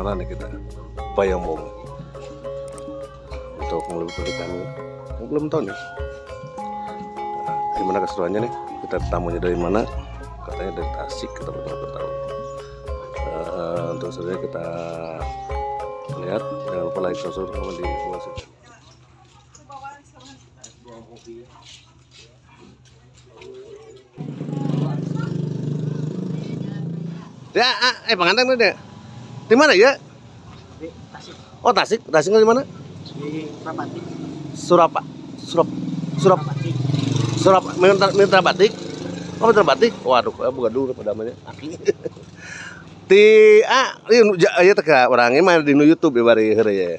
Mana nih kita? Bayongbong. Untuk meliput pernikahan belum tahu nih. Gimana keseruannya nih? Kita tamunya dari mana? Katanya dari Tasik, kita belum tahu. Untuk serunya kita lihat. Jangan lupa like, subscribe, komen di bawah sini. Ya, pengantin tuh deh. Di mana ya? Di Tasik. Oh, Tasik. Tasik di mana? Di Surapati. Surap Surap Mitra Batik. Oh, Mitra Batik. Waduh, buka dulu pada namanya. Di ieu teh orangnya mah di YouTube ya bari heureuy ya.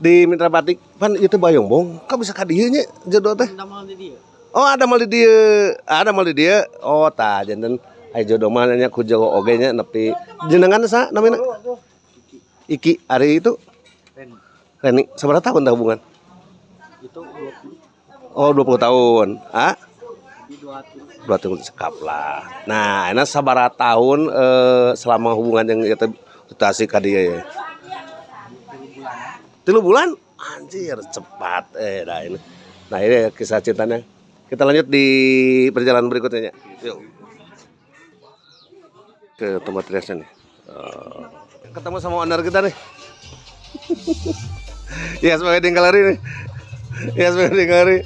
Di Mitra Batik pan ieu teh Bayongbong, kok bisa ka dieu nya jodoh teh? Ada mal di dieu. Oh, ada mal di dieu. Ada mal di dieu. Oh, tah janten ai jodoh mah nya ku jago oge nya nepi. Jenengan sa namina? Iki. Ari itu? Reni. Reni, sabaraha tahun tah hubungan? Itu 20. Oh, 20 tahun. Ah? 2 tahun cekap lah. Nah, enak sabaraha tahun selama hubungan yang itu Tasik ka dieu ya? 3 bulan? Anjir, cepat. Nah ini. Nah, ini kisah cintanya. Kita lanjut di perjalanan berikutnya. Yuk. Ke tempat riasnya nih. Ketemu sama owner kita nih. Ya, sebagai Wedding Gallery nih. Ya, sebagai Wedding Gallery.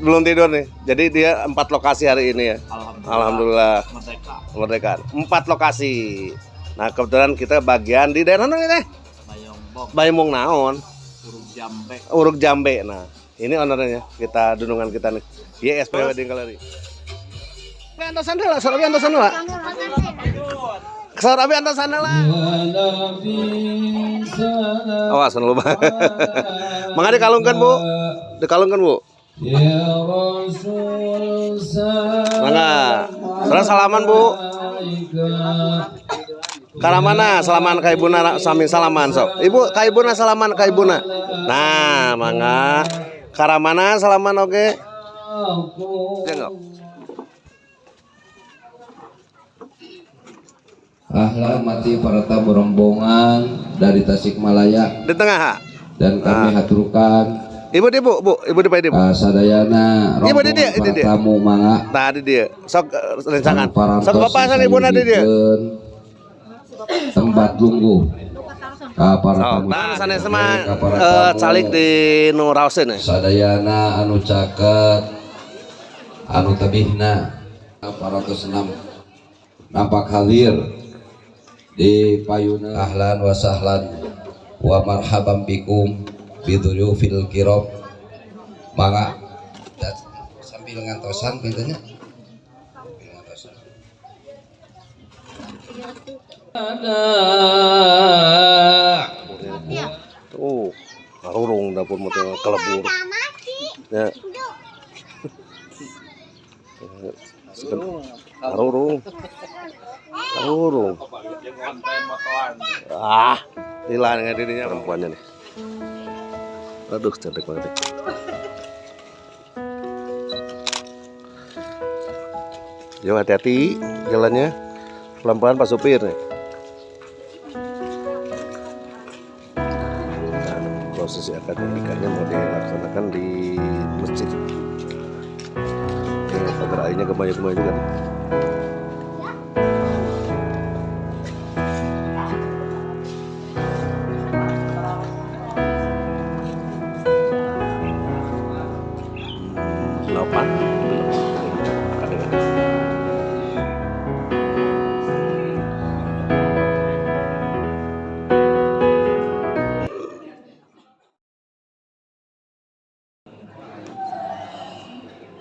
Belum tidur nih. Jadi dia 4 lokasi hari ini ya. Alhamdulillah. Merdeka. Merdeka. 4 lokasi. Nah, kebetulan kita bagian di daerah mana nih? Bayongbong. Bayongbong naon? Uruk Jambe. Uruk Jambe. Nah, ini ownernya kita dunungan kita nih. YSP Wedding Gallery. Antosan heula, saur abi antosan heula. Saur abi antosan heula. Awas anu loba. Mangga dikalungkeun, Bu. Dikalungkeun, Bu. Mangga. Sareng salaman, Bu. Karamana salaman ka ibuna sami salaman sok. Ibu ka ibuna salaman ka ibuna. Nah, mangga. Karamana salaman oge. Jengok. Ahlan mati para tamu rombongan dari Tasikmalaya di tengah dan kami haturkan ibu di bu, bu ibu di pak ibu sadayana ibu di dia, rombongan para tamu mangga nah di dia sok rencangan sok bapak san ibu di dia tempat lungguh para tamu nah sanes mah calik di nu raoseun sadayana anu caket anu tebihna 406 nampak hadir di payuna. Ahlan wa sahlan wa marhaban bikum biduyufil kiram. Mangga sambil ngantosan pintunya. Sambil ngantosan. Tuh, ngarurung dapur mah kelebur. Ya. Ngarurung. Ngarurung. Ah, hilang dengan dirinya perempuannya nih. Aduh, cantik banget. Yo, hati-hati jalannya. Pelan-pelan Pak supir nih. Nah, prosesi akad nikahnya mau dilaksanakan di masjid. Ini pagar airnya kemayu-kemayu juga nih.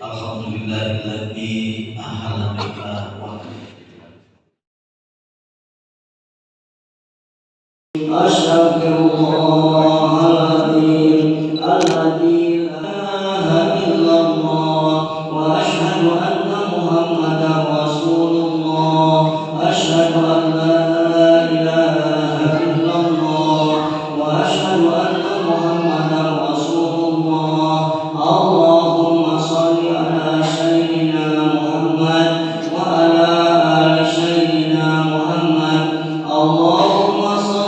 Alhamdulillahilladzi ahalla bika wa astaghfirullahaladzim alladzi la ilaha illallah wa asyhadu anna muhammadar rasulullah asyhadu an la ilaha illallah wa asyhadu anna muhammadar rasulullah. Allahumma shalli ala sayyidina Muhammad wa ala ali sayyidina Muhammad. Allahumma shalli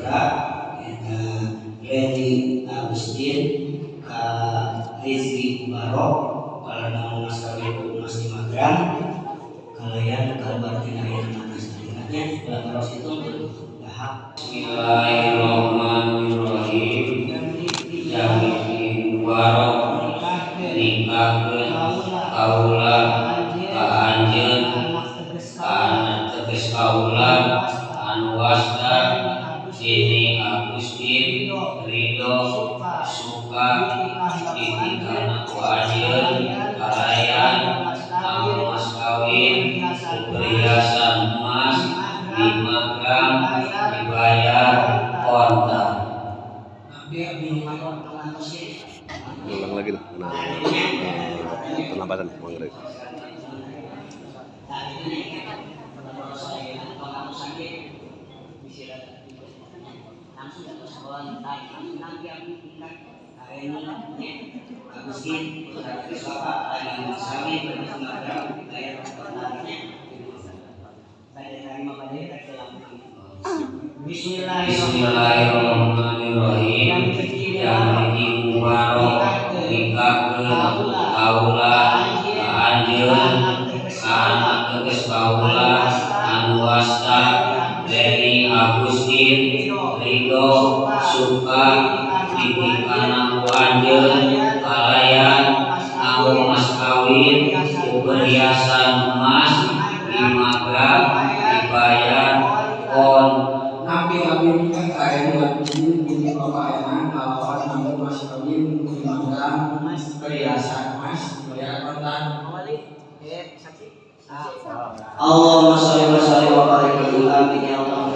putra eta Reni Agustin ka Rizky Mubarok kalau mas kawin emas 5 gram kalian kabar tina ayeuna nya ulah terus itu dahak. Bismillahirrahmanirrahim. Jami Mubarok nikahkeun kaula ka anjeun ka anak teges kaula anu wasta Sini Agustin Ridho suka ditikahna ku anjeun kalayan anu mas kawin perhiasan emas 5 gram dibayar kontan. Ulang lagi nih, nah, perlambatan mangre. Bismillahirrahmanirrahim. Jami Mubarok nikahkeun kaula ka anjeun ka anak teges kaula anu wasta Reni Agustin Ridho suka ditikahna ku anjeun kalayan anu mas kawin ku perhiasan emas 5 gram dibayar kon. Nabi abi nikah ka Reni Agustin bini bapak enan lawan anu mas kawin 5 gram perhiasan emas dibayar kontan. Allahumma sholli wa sallim wa barik alaihi amin ya Allah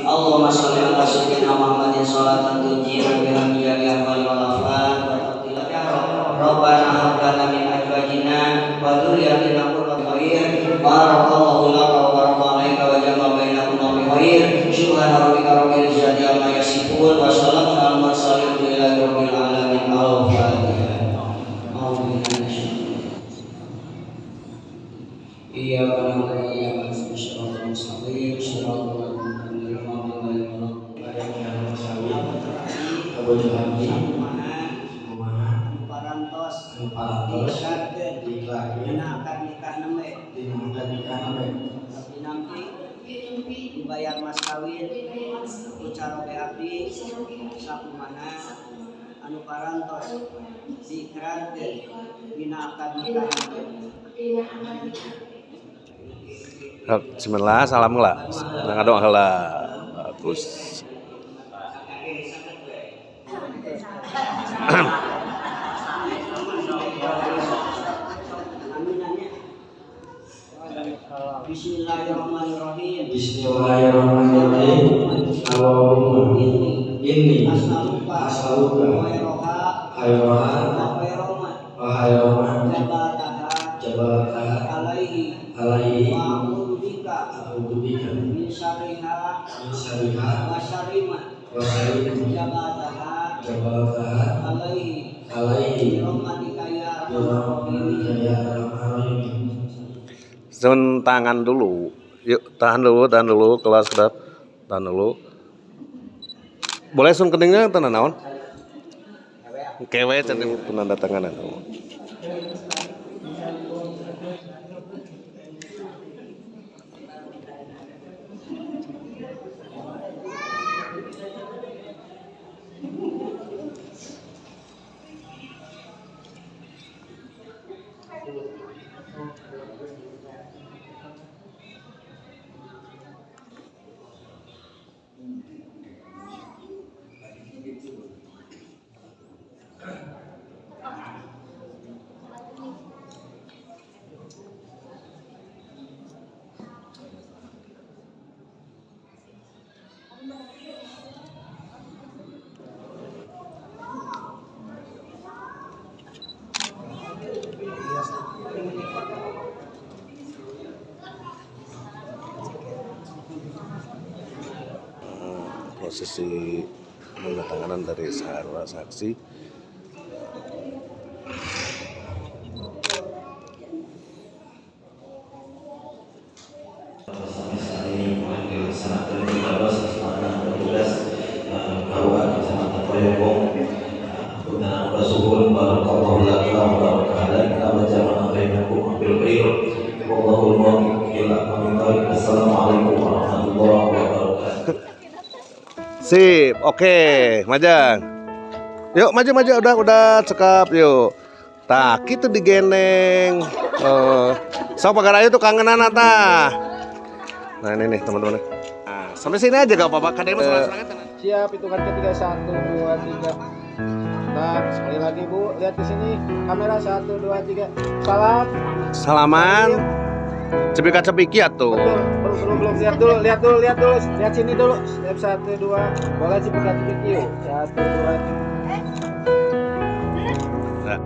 Allahumma sholli ala sayyidina Muhammadin sholatan tunjina biha min jami'il ahwali wal afat wa taqdila Rabbana hab lana min azwajina wa dzurriyyatina qurrata a'yun barakallahu laka wa baraka alaika wa jama'a bainakum fi khair subhana rabbika rabbil izzati amma yasifun wa salamun alal mursalin walhamdulillahi rabbil alamin. Al-Fatihah. Iya kana iya siratal mustaqim siratal ladzina an'amta alaihim Abu Johani parantos parantos diikrarkeun dina akad nikah nembe dina akad nikah nembe dinampi dibayar mas kawin ku caroge abdi sakumaha anu parantos diikrarkeun dina akad nikah nembe. Bismillah, salam lah. Ngadoa heula. Bagus. Bismillahirrahmanirrahim. Bismillahirrahmanirrahim. Allahumma inni as'aluka khairoha wa khairoma jabalataha alaihi wa a'udzubika min syarriha wa syarrima jabalataha alaihi bi rahmatika ya arhamar rahimin. Sun tangan dulu. Yuk, tahan dulu, kelas kedap. Tahan dulu. Boleh sun keningnya tanda naon? Kewe cantik penanda tanganan. Prosesi penandatanganan dari sarwa saksi. Sip, oke, majang. Yuk, maju maju udah cekap yuk. Tah, kitu digendeng. Oh. Sok Pagarayu tuh kangenan tah. Nah, ini nih teman-teman. Nah, sampai sini aja gak apa-apa. Kadang mah Siap, hitungan ketiga 1 2 3. Nah, sekali lagi Bu, lihat ke sini. Kamera 1 2 3. Salam. Salaman. Cepika cepiki atuh. Betul, belum belum belum lihat dulu, lihat dulu, lihat dulu, lihat sini dulu. Siap 1 2. Boleh cepika cepiki yuk. 1 2 3. Nah.